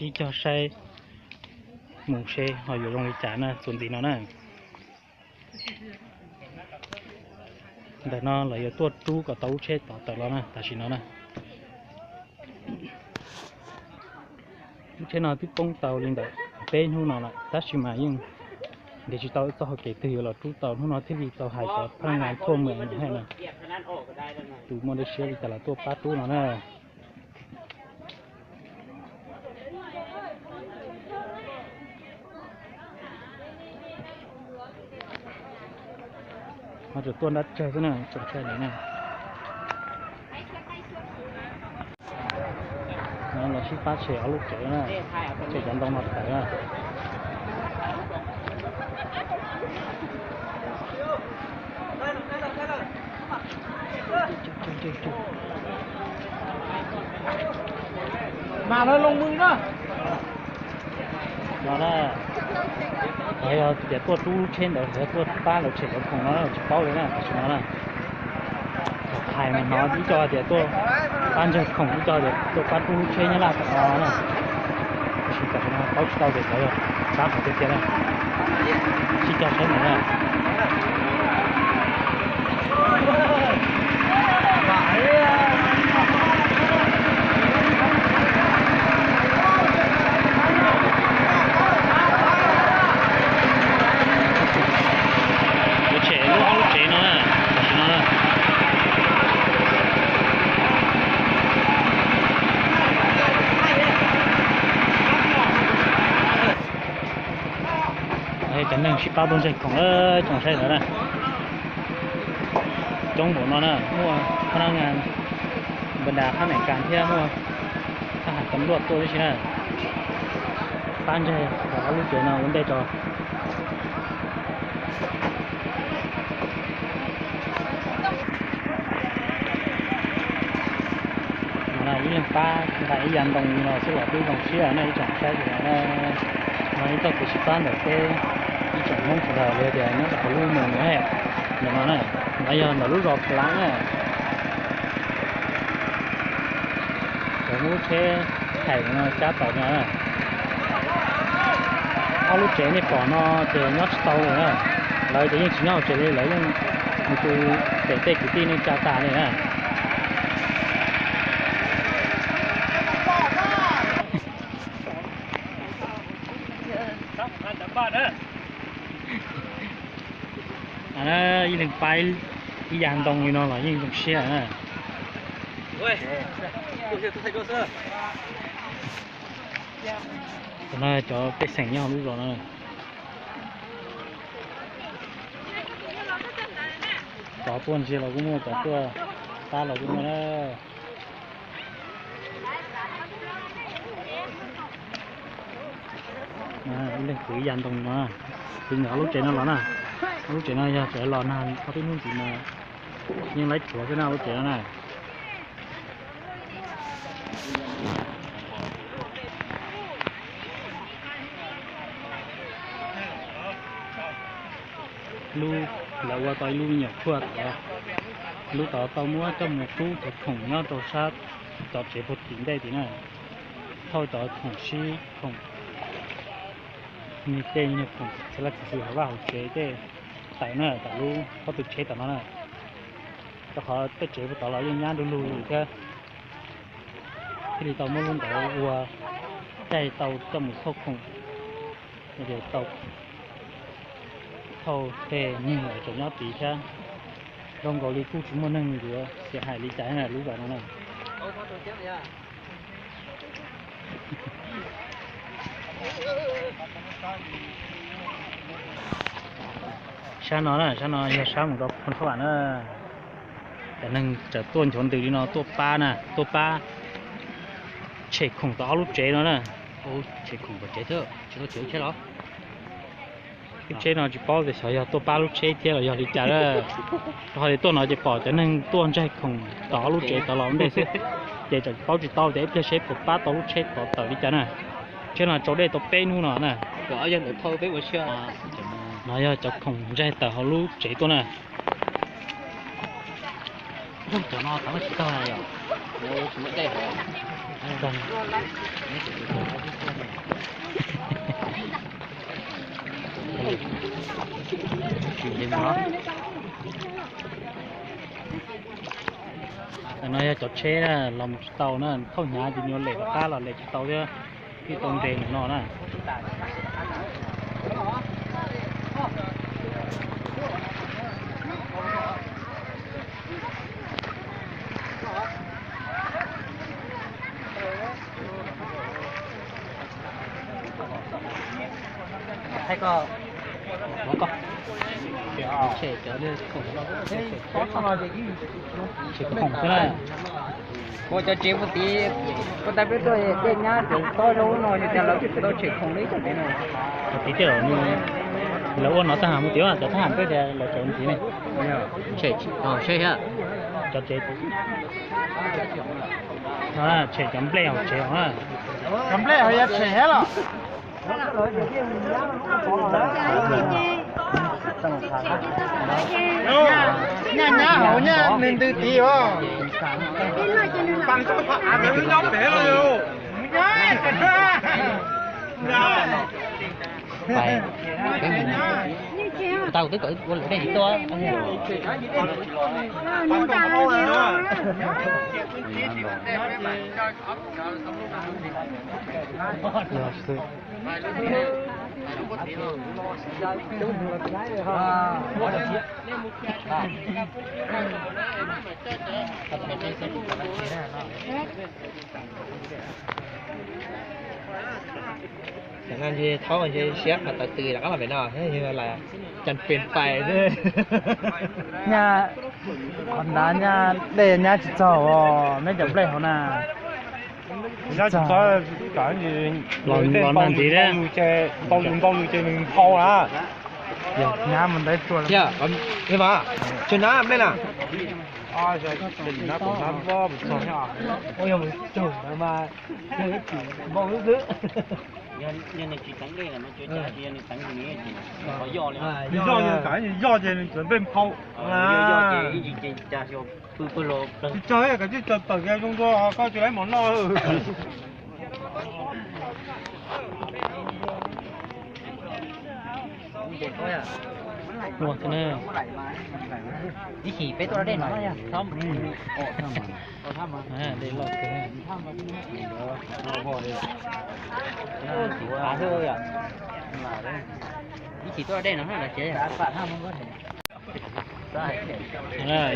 Sib cog saib mus seb ho yuav zoo li cas na, txuas ntxiv no na. Ntawm no lawv yuav tuaj rub kom tau lub tsheb tod tawm los na, tam sim no na. Lub tsheb no twb poob tau li ntawm peb hnub no lawm tab sis mas yeej nrhiav tsis tau txoj hau kev twg yuav los rub tau, hnub no thiaj li tau hais cov phaj ngas thuaj mws no hais no, tus muaj dej siab li cas los tuaj pab rub no na. Ho tseem tuaj nrab tsawg xwb na, tseem tsawg na. Los sib pab tshem ob lub tsev na, tshem cov ntoo no tawm na. Mas lawv los mws na. No na, yog tias tuaj rub lub tsheb ntawd, yog tuaj pab lawv tshem cov khoom no tsis paub li na, tam sim no na. Thaum hais mas hnov ib co tias tuaj pab ntsawg khoom, ib co tias tuaj pab rub lub tsheb Nyab Laj tom no na. Tab sis tam sim no paub tsis tau tias cov yog pab qhov twg tiag na. Sib cog saib mus na. Yuav tshem lub ob lub tsev no na, tam sim no na. Cov neeg sib pab tuaj ntsawg khoom, tsoom saib ntawd na. Coob npaum no na, muaj phab nab ngas npab nras phab mem kas thiab muaj thab ham tam luaj tuaj tib si na. Pab ntsawg ob lub tsev no ua ntej tso. No ib leeg pab nqa ib yav ntoo li no xwb los twb zoo siab na ib tsoom saib. No ib txoj kev sib pab ntawm peb ib tsoom Hmoob sawv daws li tias nyob rau hauv lub moos no, ntawm no na, no yog ntawm lub zos Plav na. Cov muab lub tsheb thaim no cab tawm no. Ob lub tsev nej pom no ces nyob tsis tau li na. Lawv ces yeej tsis nyob hauv tsev li, lawv yeej mus tu pem tej kwv tij neej tsa tas li na. Ib leeg pab ib yav ntoo li no los yeej zoo siab na. Cov no cov pej xeem nyob hauv lub zos no. Cov tuaj ntsia los kuj muaj, cov tuaj pab los kuj muaj na. Ib leeg kwv ib yav ntoo no, kwv ntawm ob lub tsev no los na. Ob lub tsev no yog tsev los nag ob peb hnub ntxiv no, yeej laib tshuav xwb na lub tsev no na. Lub, lawv ua tau ib lub me nyuam tshuaj tod, lub tod tau muab coj mus rub cov khoom nyob rau sab cov tsev puag tim ntej tim na, thauj cov khoom sib khoom, nws tej nyuag khoom txhia laj txhia xwm hauv vaj hauv tsev tej tawm na, tawm lub pob tw tsheb tom no na. Rau qhov tej tsev puag tod los yeej nyab du lug li thiab, thiaj li tau muab lub ntawd ua, caij tau coj mus thauj khoom, tau thauj tej neeg uas tseem nyob tid thiab. Zoo nkaus li kuj tsis muaj neeg yuav xiam hais li cas na lub zos no na. Sab no na, sab no yog sab mus rau Phoo Thoj Vam na. Cov neeg txawm tuaj nchuav ntws li no tuaj pab na, tuaj pab tshem khoom tau ob lub tsev no na. Tshem khoom pom tsev thiab, tsis tau tshem lub tsheb los. Lub tsheb no tsis paub tias xyov yog tuaj pab lub tsheb thiab los yog li cas lawm. Rau qhov tias tuaj no ces pom cov neeg tuaj ntsaig khoom tau ob lub tsev tod los ua ntej xwb, ces tseem paub tsis tau tias ib pliag seb puas pab tau lub tsheb tod tawm li cas na. Tsheb no tsau dej tau peb hnub no na. No yog cov khoom ntsaig tawm hauv lub tsev tuaj na. Cov no tau tsis tau yom? No yog cov tsheb los mus tsis tau na, thauj hnyav ces nyuag lem rov qab los lem tsis tau thiab, thiaj tau nres mus no na. Ua cov tsev puag tid, puag ta peb tuaj dej nyab ces tob zoo no yog tias lawv kuj tsis tau tshem khoom li cov tsev no. Cov tid tej lawv ua no tab has mus tias cov thab ham peb tias lawv cov ntxiv ne. Tshem, tshem thiab. Cov tsev, tshem cov nplej hauv tsev os. Cov nplej hauv yog tshem thiab los? Nyaj nyab hauv nyaj nws ntws tid os. Tau twb kom ua lawm dej tuaj. Cov no ntshe thaub ntshe siab qhov tawv tws rov qab los pem no, cas pem pais xwb. Nyaj, qhov nrad nyaj dej nyab tsis txaug os, neb cov nplej hauv na. Los nag ntxiv thiab. Ntau lus ntau lus ces nws nphau na. Yog nyab mus ntev tuaj. Mas, tsis nab nplej na. Yog mus tsaug ntawd mas, npau xwb. Yog nws tsis teev dej no, yog nws teev, yog ces nws txawm nplej nphau. Tsis tsaug, kav tsij tsaws tawm kiag zoo dua, koj tsis laib mov noj. Ib chim peb tuaj dej no, dej loj kawg. Ib chim tuaj dej no los tsev.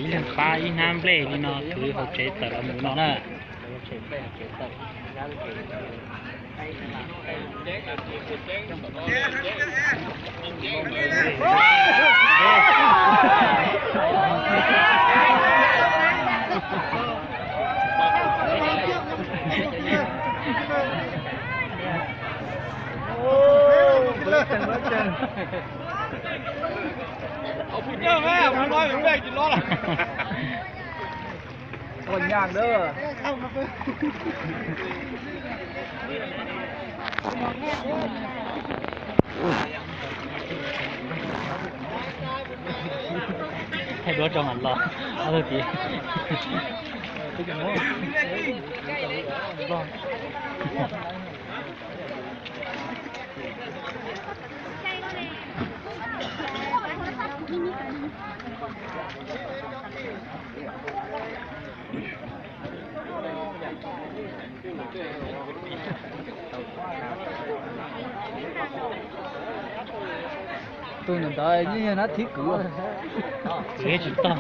Ib leeg pab ib hnab nplej li no kwv hauv tsev tawm los mus no na. Ua nyaj na. Thaij duab tso mam los ob tug tid. Tus ntawd yeej yog nab thib kwv. Kwv tsis tau.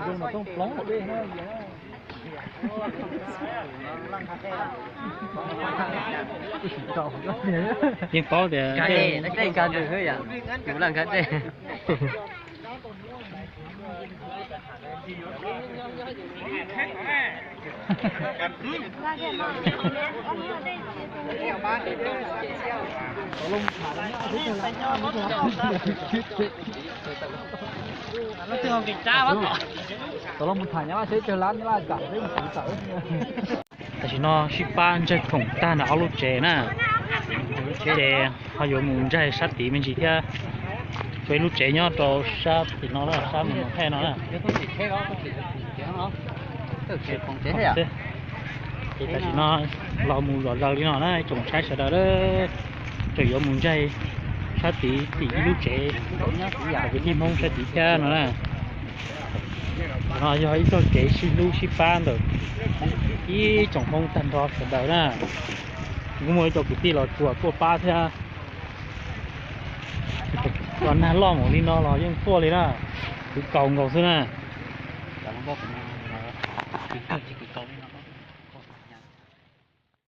Zoo mas tooj plaub dej na. Yeej paub tias dej nkag ntws xwb yom, tus laj nkag dej. Tam sim no sib pab ntsaig khoom tag nrho ob lub tsev na, ces ho yuav mus ntsaig sab tid me ntsis thiab. Peb lub tsev nyob rau sab tim no, sab mus Moos Thej no na. Ces tam sim no los mus zom zaws li no na, tsoom saib sawv daws, tseem yuav mus ntsaig sab tid tim ib lub tsev, kwv tij Hmoob sab tid thiab no na. No yog ib txoj kev sib hlub sib pab ntawm ib tsoom Hmoob tag nrho sawv daws na. Kuj muaj ib co kwv tij los tsuas tuaj pab thiab. Los nag loj mus li no los yeej tuaj li na, kwv kaus nkaus xwb na.